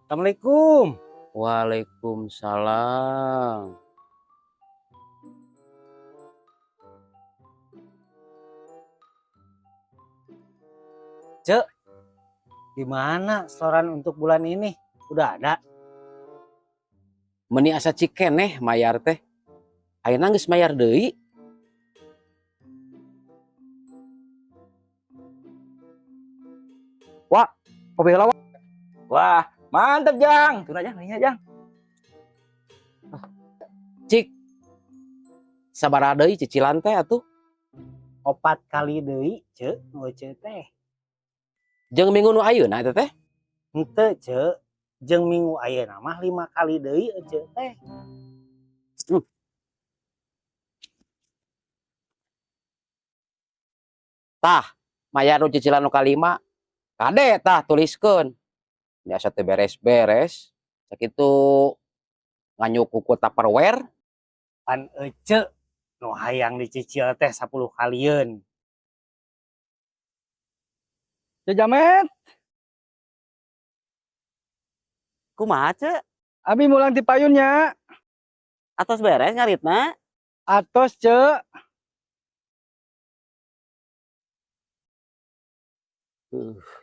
Assalamualaikum. Waalaikumsalam. Cek, gimana setoran untuk bulan ini? Udah ada? Meni asa cikeneh mayar teh. Ayeuna geus mayar deui. Wah, kopi heula, Wak. Wah, mantap, Jang. Tuna, Jang, nya, Jang. Cik. Sabaraha deui cicilan teh atuh? 4 kali deui, Cek, nu Cek teh. Jeung minggu nu ayeuna eta teh? Henteu, Cek. Jeung minggu ayeuna mah 5 kali deui Cek teh. Tah, mayar nu cicilan nu kalima. Kade tah tuliskeun. Biasa teu beres-beres. Sakitu nganyuk kuku Tupperware. Pan Ece nu hayang dicicil teh 10 kalieun. Ya jamet. Kumaha, Cek? Abi mulang ti payun nya. Atos beres ngaritna? Atos, Cek.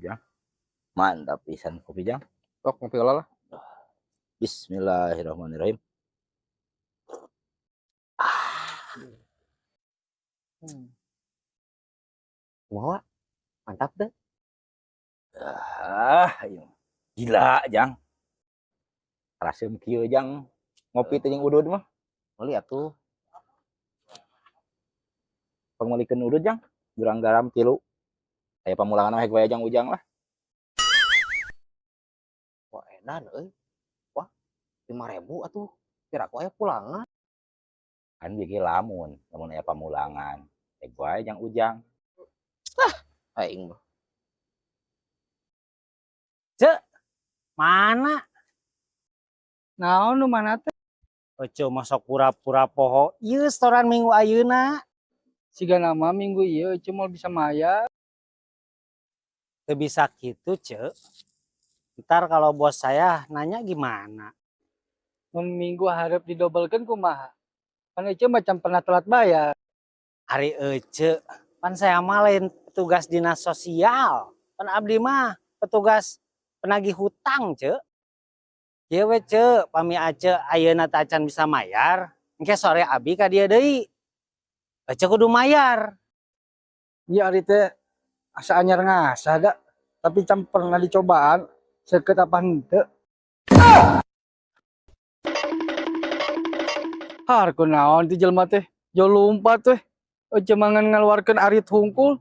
Jang. Mantap pisan kopi, Jang. Sok ngopi heula lah. Bismillahirrahmanirrahim. Wah, mantap deh. Ah, ayo. Gila, Jang. Raseum kieu, Jang. Ngopi teh jeung udud mah. Meuli atuh. Pangmeulikeun udud, Jang. Jurang garam 3. Aya pamulangan mah hek wae Jang Ujang lah. Wah, edan euy. Wah, 5.000 atuh. Piraku aya pulangan. Kan bieu lamun, lamun aya pamulangan. Hek wae Jang Ujang. Ah, aing mah. Cek, mana? Naon nu mana teh? Oce masuk pura-pura poho. Ieu setoran minggu ayeuna. Siga nama minggu ieu Ece moal bisa mayar. Teu bisa kitu, Cek. Ntar kalau bos saya nanya gimana? Mun minggu hareup didobelkeun kumaha? Pan Ece macam pernah telat bayar. Ari Ece, pan saya mah lain petugas dinas sosial. Pan abdi mah petugas penagih hutang, Cek. Ieu we, Cek, pami Ace ayeuna teh acan bisa mayar, engke sore abi ka dieu deui. Ece kudu mayar. Ieu ari teh asa anyar ngasah da, tapi can pernah dicobaan seukeut apa henteu. Har kunaon ti jelema teh? Jo lumpat teh. Ece mangan ngaluarkeun arit hungkul.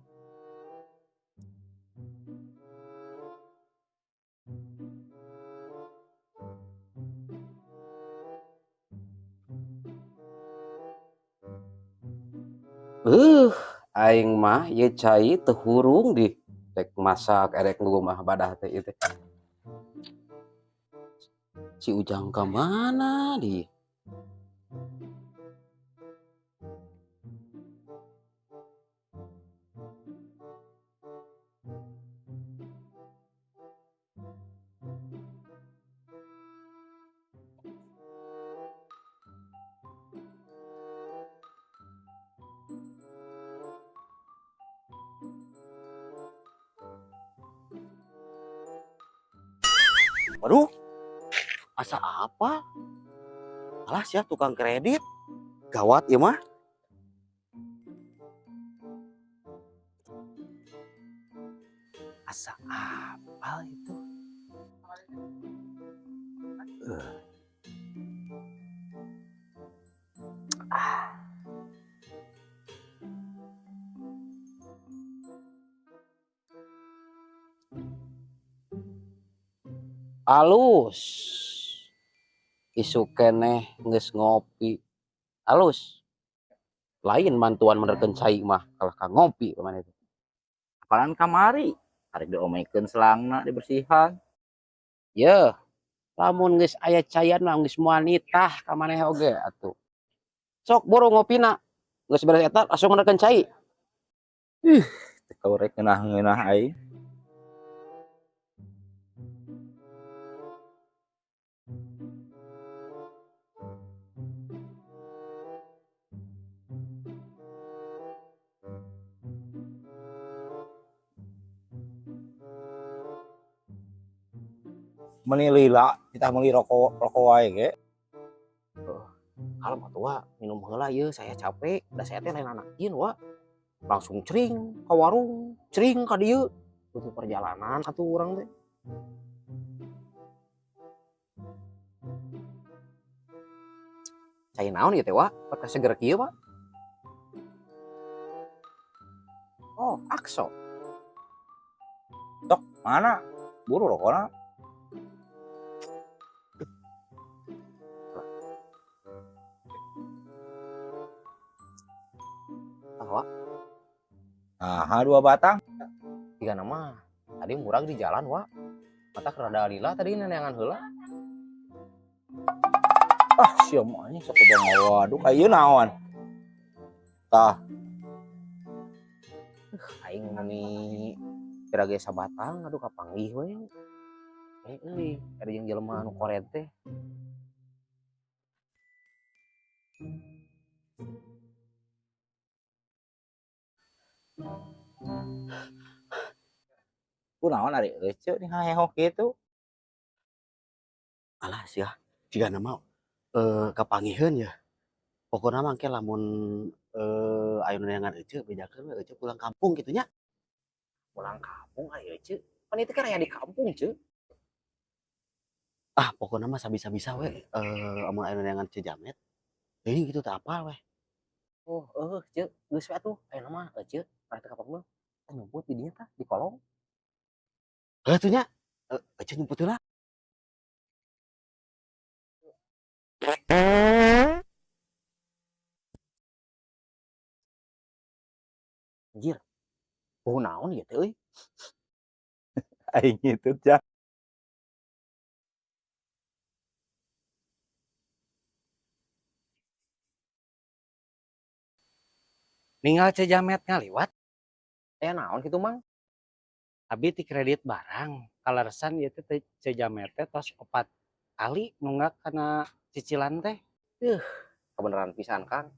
Aing mah ieu cai teu hurung di rek masak erek ngumah badah teh ieu teh. Si Ujang ka mana di? Waduh, asa apa? Alah sia tukang kredit. Gawat ieu mah. Asa apa itu? Alus. Isuk keneh geus ngopi. Alus. Lain mantuan menerkeun cai mah kalah ka ngopi pamane teh. Apalan kamari? Arek diomekeun selangna dibersihan. Yeuh. Lamun geus aya caian mah geus moal nitah ka maneh oge atuh. Sok boro ngopina. Geus beres eta langsung menerkeun cai. Ih, teu kaurek ngeunah-ngeunah aing. Meuni lila kita meuli rokok rokok wae ge. Kalem atuh wa, minum heula ieu saya capek, da saya teh lain anak jin wa. Langsung cering ka warung, cering ka dieu. Butuh perjalanan atuh urang teh. Cai naon ieu teh wa? Pat kaseger kieu, Pak? Oh, akso. Tok, mana? Buru rokokna. Ah, wa. Nah, 2 batang. Tiga nama. Tadi murah di jalan, wa. Mata rada lila tadi neneangan heula. Ah, sia mah anjing sok boga ngawaduk. Ieu naon? Tah. Aing meuni kira ge sabatang aduh kapanggih we. Euy, ada jeung jelema anu koret teh. Kunaon ari ece nih haehok kitu? Alah sia, jigana mah kapanggiheun ya. Pokona mah engke lamun aya nu neangan ece bejakeun we ece pulang kampung kitu nya. Pulang kampung ari ece. Pan itu kan aya di kampung, ce. Ah, pokona mah sabisa-bisa we amun aya nu neangan Ceu Jamet. Teuing kitu teh apal we. Oh, heuh ce, geus we atuh ayeuna mah ece rek teh kampung mah teh nyumput di dinya tah di kolong. Heuh tuh nya. Ece nyumput heula. Anjir. Bau naon ieu teh euy? Aing itu cah. Ninggal Ceu Jamet ngaliwat. Aya naon kitu, Mang? Abi ti kredit barang. Kaleresan ieu teh Ceu Jamet teh tos 4 kali nunggak kana cicilan teh. Kebenaran pisan, Kang.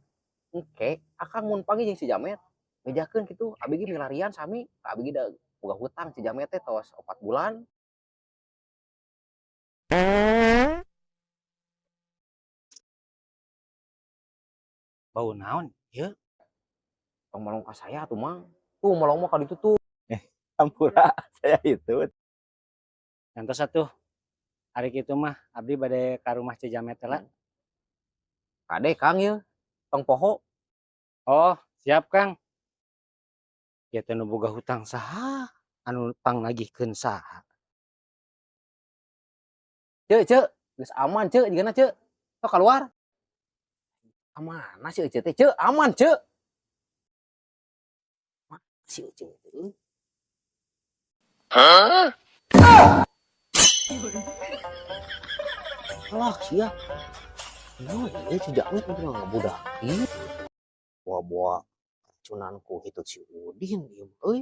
Engke akang mun pagi jeung si Jamet bejakeun kitu, abi ge milarian sami, abi ge da boga hutang si Jamet teh tos 4 bulan. Bau naon ieu? Tong melong ka saya atuh, Mang. Tuh melong mah ka ditu tuh. Ampura saya itu. Ngantos atuh. Ari kitu mah abdi bade ka rumah Ceu Jamet heula. Kade Kang ieu, tong poho. Oh, siap Kang. Ieu teh nu boga hutang saha, anu pangnagihkeun saha. Ceu, ceu, geus aman ceu jigana ceu. Sok kaluar. Aman si Ece teh ceu, aman ceu. Si Ece teh euy. Hah? Alah sia. Nah, ieu si Jamet mah ngabudak. Boa-boa racunan ku hitut si Udin ieu mah euy.